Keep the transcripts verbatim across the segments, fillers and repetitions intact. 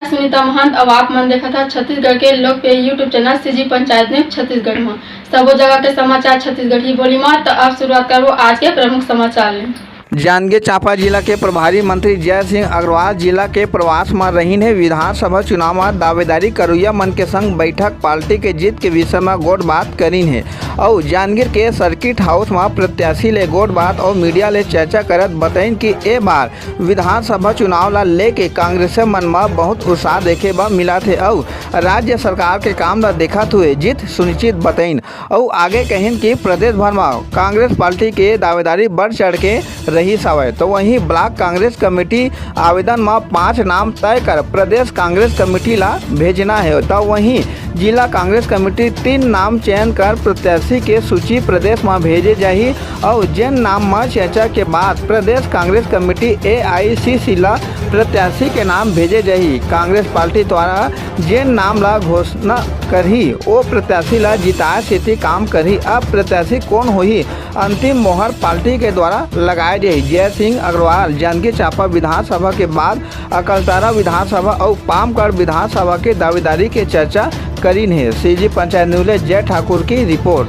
सुनीता महंत, अउ आप मन देखत हा छत्तीसगढ़ के लोकप्रिय YouTube channel CG panchayat news Chhattisgarh मा। सबो जगह के समाचार छत्तीसगढ़ी बोली मा। त अब शुरुआत करबो आज के प्रमुख समाचार ले। जांजगीर चांपा जिला के प्रभारी मंत्री जय सिंह अग्रवाल जिला के प्रवास म रहिन हे। विधानसभा चुनाव म दावेदारी करोइया मन के संग बैठक, पार्टी के जीत के विषय म गोठ बात करिन हे अउ जांजगीर के सर्किट हाउस म प्रत्याशी ले गोठ बात अउ मीडिया ले चर्चा करत बतइन कि ए बार विधानसभा चुनाव ल लेके कांग्रेस मन म बहुत उत्साह देखे बर मिलत हे अउ राज्य सरकार के काम ल देखत हुए जीत सुनिश्चित बतइन। अउ आगे कहिन कि प्रदेश भर म कांग्रेस पार्टी के दावेदारी बढ़ चढ़ के रहिस हवय। तो वहीं ब्लॉक कांग्रेस कमेटी आवेदन म पांच नाम तय कर प्रदेश कांग्रेस कमेटी ला भेजना हे। तो वहीं जिला कांग्रेस कमेटी तीन नाम चयन कर प्रत्याशी के सूची प्रदेश म भेजे जाही अउ जेन नाम म चर्चा के बाद प्रदेश कांग्रेस कमेटी एआईसीसी ला प्रत्याशी के नाम भेजे जाही। कांग्रेस पार्टी द्वारा जेन नाम ला घोषणा करही, ओ प्रत्याशी ला जिताए सेती काम करही। अब प्रत्याशी कोन होही, अंतिम मोहर पार्टी के द्वारा लगाए जाही। जय सिंह अग्रवाल जांजगीर चांपा विधानसभा के बाद अकलतरा विधानसभा अउ पामगढ़ विधानसभा के दावेदारी के चर्चा करिन हे। सीजी पंचायत न्यूज ले जय ठाकुर की रिपोर्ट।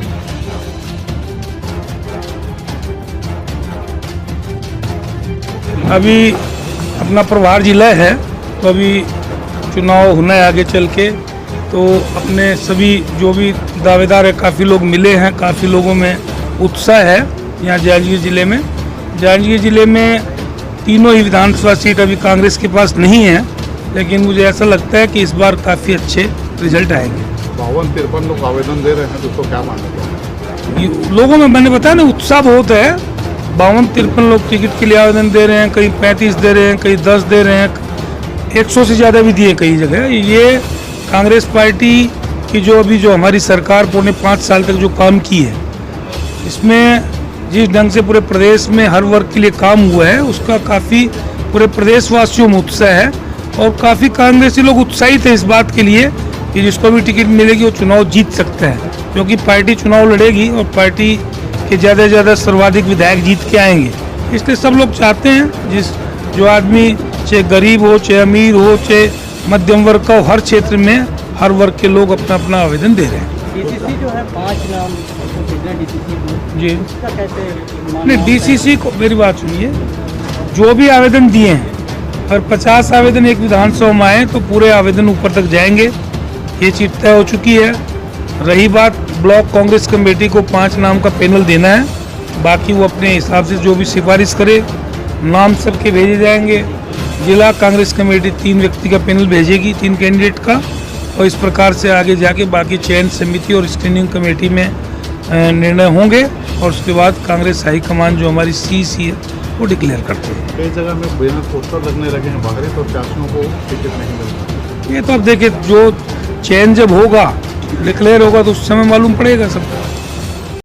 अभी अपना प्रभार जिला है, तो अभी चुनाव होना है आगे चल के। तो अपने सभी जो भी दावेदार है, काफ़ी लोग मिले हैं, काफ़ी लोगों में उत्साह है यहाँ जांजगीर ज़िले में। जांजगीर ज़िले में तीनों ही विधानसभा सीट अभी कांग्रेस के पास नहीं है, लेकिन मुझे ऐसा लगता है कि इस बार काफ़ी अच्छे रिजल्ट आएंगे। बावन तिरपन लोग आवेदन दे रहे हैं, दोस्तों, क्या मानना चाहिए? ये लोगों में, मैंने बताया ना, उत्साह बहुत है। बावन तिरपन लोग टिकट के लिए आवेदन दे रहे हैं, कहीं पैंतीस दे रहे हैं, कहीं दस दे रहे हैं, एक सौ से ज़्यादा भी दिए कई जगह। ये कांग्रेस पार्टी की जो अभी जो हमारी सरकार पौने पाँच साल तक जो काम की है, इसमें जिस ढंग से पूरे प्रदेश में हर वर्ग के लिए काम हुआ है, उसका काफ़ी पूरे प्रदेशवासियों में उत्साह है और काफ़ी कांग्रेसी लोग उत्साहित हैं इस बात के लिए कि जिसको भी टिकट मिलेगी, वो चुनाव जीत सकता है, क्योंकि पार्टी चुनाव लड़ेगी और पार्टी के ज़्यादा से ज़्यादा सर्वाधिक विधायक जीत के आएंगे। इसलिए सब लोग चाहते हैं, जिस, जो आदमी, चाहे गरीब हो, चाहे अमीर हो, चाहे मध्यम वर्ग का हो, हर क्षेत्र में हर वर्ग के लोग अपना अपना आवेदन दे रहे हैं। डीसीसी जो है, पांच नाम को भेजना डीसीसी को, जी। उसका कैसे मानना नहीं, होता है? डीसीसी को, मेरी बात सुनिए, जो भी आवेदन दिए हैं, अगर पचास आवेदन एक विधानसभा में आए तो पूरे आवेदन ऊपर तक जाएंगे, ये चीज तय हो चुकी है। रही बात ब्लॉक कांग्रेस कमेटी को पांच नाम का पैनल देना है, बाकी वो अपने हिसाब से जो भी सिफारिश करे, नाम सबके भेजे जाएंगे। जिला कांग्रेस कमेटी तीन व्यक्ति का पैनल भेजेगी, तीन कैंडिडेट का, और इस प्रकार से आगे जाके बाकी चयन समिति और स्क्रीनिंग कमेटी में, अ, निर्णय होंगे और उसके बाद कांग्रेस हाईकमान जो हमारी सीईसी है, वो डिक्लेयर करते हैं। कई जगह में बैनर पोस्टर लगने लगे हैं, बाहरी प्रत्याशियों को टिकट नहीं मिल रहा। ये तो अब देखिए, जो चयन जब होगा, डिक्लेयर होगा, तो उस समय मालूम पड़ेगा सबको।